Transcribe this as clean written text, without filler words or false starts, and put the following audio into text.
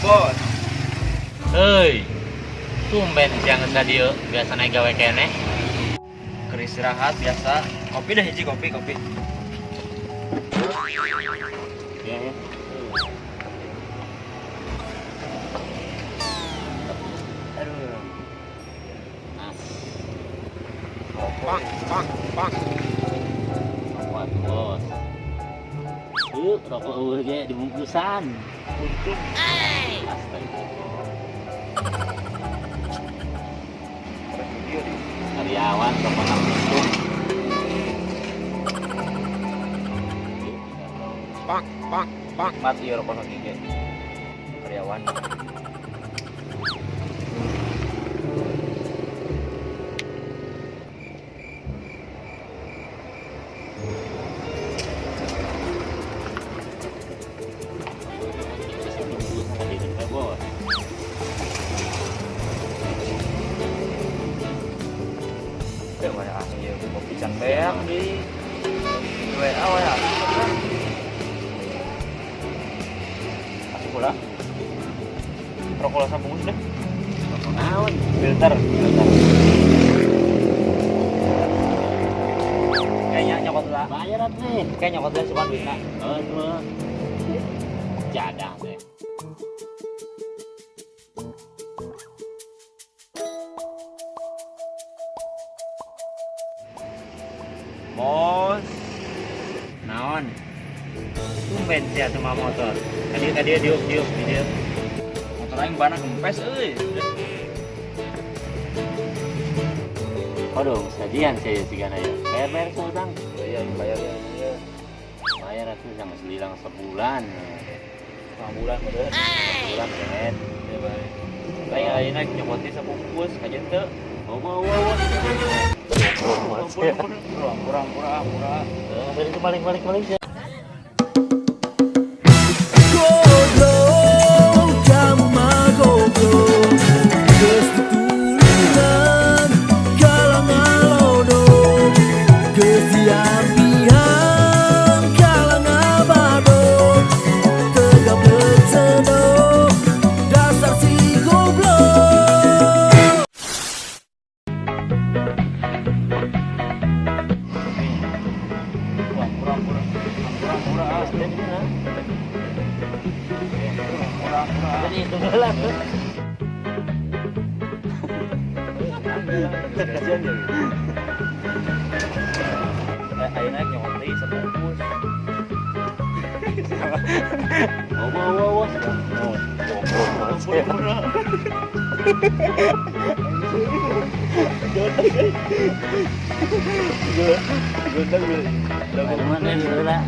Bos. Hei, tumben siang geus dieu, biasa naik gawe keneh. Keur istirahat biasa. Kopi dah hiji kopi kopi. Ya, ya. Aduh. Nas. Pak, pak, pak. Rokok atuh, Bos. Yuk, rokok eueuh ge dibungkusan. Untung. Astaga. Video di. Karyawan rokok untung. Pak, pak, pak. Mati ya rokok lagi ge. Karyawan. Bungkus tadi teh, Bos. Teu mana ieu kopi can beak di. WA WA. Masuk pula. Rokok lah bungkus deh. Rokok naon? Filter, filter. Kayaknya nyokot lah. Bayar atuh nih. Kayak nyokot lah cuma duitna. Aduh. Jadah teh. Bos. Naon? Tumben sia sama motor. Tadi tadi diuk diuk di dieu. Motor aing bana kempes euy. Waduh, sajian saya sigana ya. Bayar-bayar seutang. Iya, aing bayar ya. Iya. Bayar atuh sama selilang sebulan. Setengah bulan bener. Sebulan kan. Ya baik. Aing ayeuna nyokoti sabungkus kajen teu. Oh, oh, oh, oh. Kurang, kurang, kurang, kurang. Eh, itu balik balik balik. Goblok, kamu mah goblok. Geus ditulungan, kalah ngalodok. Geus diampihan, kalah ngabadok. Teu gablek sendok, dasar si goblok. Kurang, kurang, kurang. Kurang, kurang. Jadi mana? Kurang, kurang. Jadi itu lah. Kasihan ya. Eh, ayeuna nyokoti sabungkus. Oh, oh, oh, oh. Oh, Kurang, kurang. Mana lah.